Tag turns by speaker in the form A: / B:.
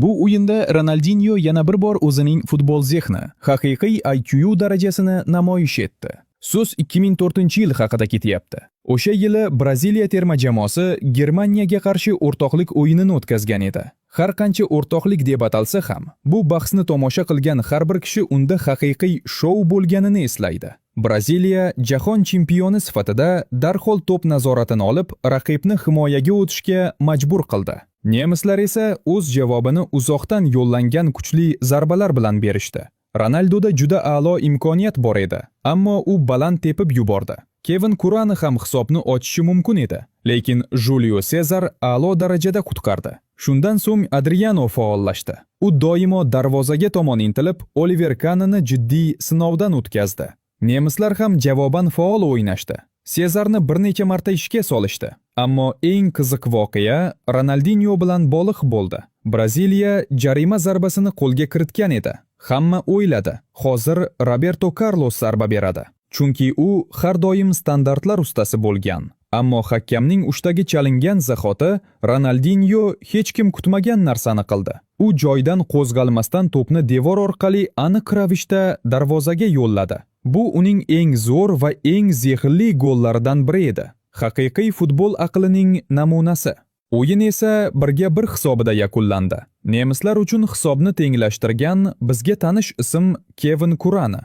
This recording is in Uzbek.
A: Bu o'yinda Ronaldinho yana bir bor o'zining futbol zehni, haqiqiy IQ darajasini namoyish etdi. So'z 2004-yil haqida ketyapti. O'sha yili Braziliya terma jamoasi Germaniyaga qarshi o'rtoqlik o'yinini o'tkazgan edi. Har qancha o'rtoqlik deb atalsa ham, bu bahsni tomosha qilgan har bir kishi unda haqiqiy shou bo'lganini eslaydi. Braziliya jahon chempioni sifatida darhol to'p nazoratini olib, raqibni himoyaga o'tishga majbur qildi. Nemislar esa o'z javobini uzoqdan yo'llangan kuchli zarbalar bilan berishdi. Ronaldoda juda a'lo imkoniyat bor edi, ammo u baland tepib yubordi. Kevin Kurani ham hisobni ochishi mumkin edi, lekin Julio Sezar a'lo darajada qutqardi. Shundan so'ng Adriano faollashdi. U doimo darvozaga tomon intilib, Oliver Kanini jiddiy sinovdan o'tkazdi. Nemislar ham javoban faol o'ynashdi. Sezarni bir necha marta ishga solishdi. Ammo eng qiziq voqea Ronaldinho bilan bog'liq bo'ldi. Braziliya jarima zarbasini qo'lga kiritgan edi. Hamma o'yladi, hozir Roberto Carlos zarba beradi. Chunki u har doim standartlar ustasi bo'lgan. Ammo hakamning ushtagi chalingan zahoti Ronaldinho hech kim kutmagan narsani qildi. U joyidan qo'zg'almasdan to'pni devor orqali aniq ravishda darvozaga yo'lladi. Bu uning eng zo'r va eng zehnli gollaridan biri edi. Haqiqiy futbol aqlining namunasi. O'yin esa 1-1 hisobida yakunlandi. Nemislar uchun hisobni tenglashtirgan bizga tanish ism Kevin Kurani.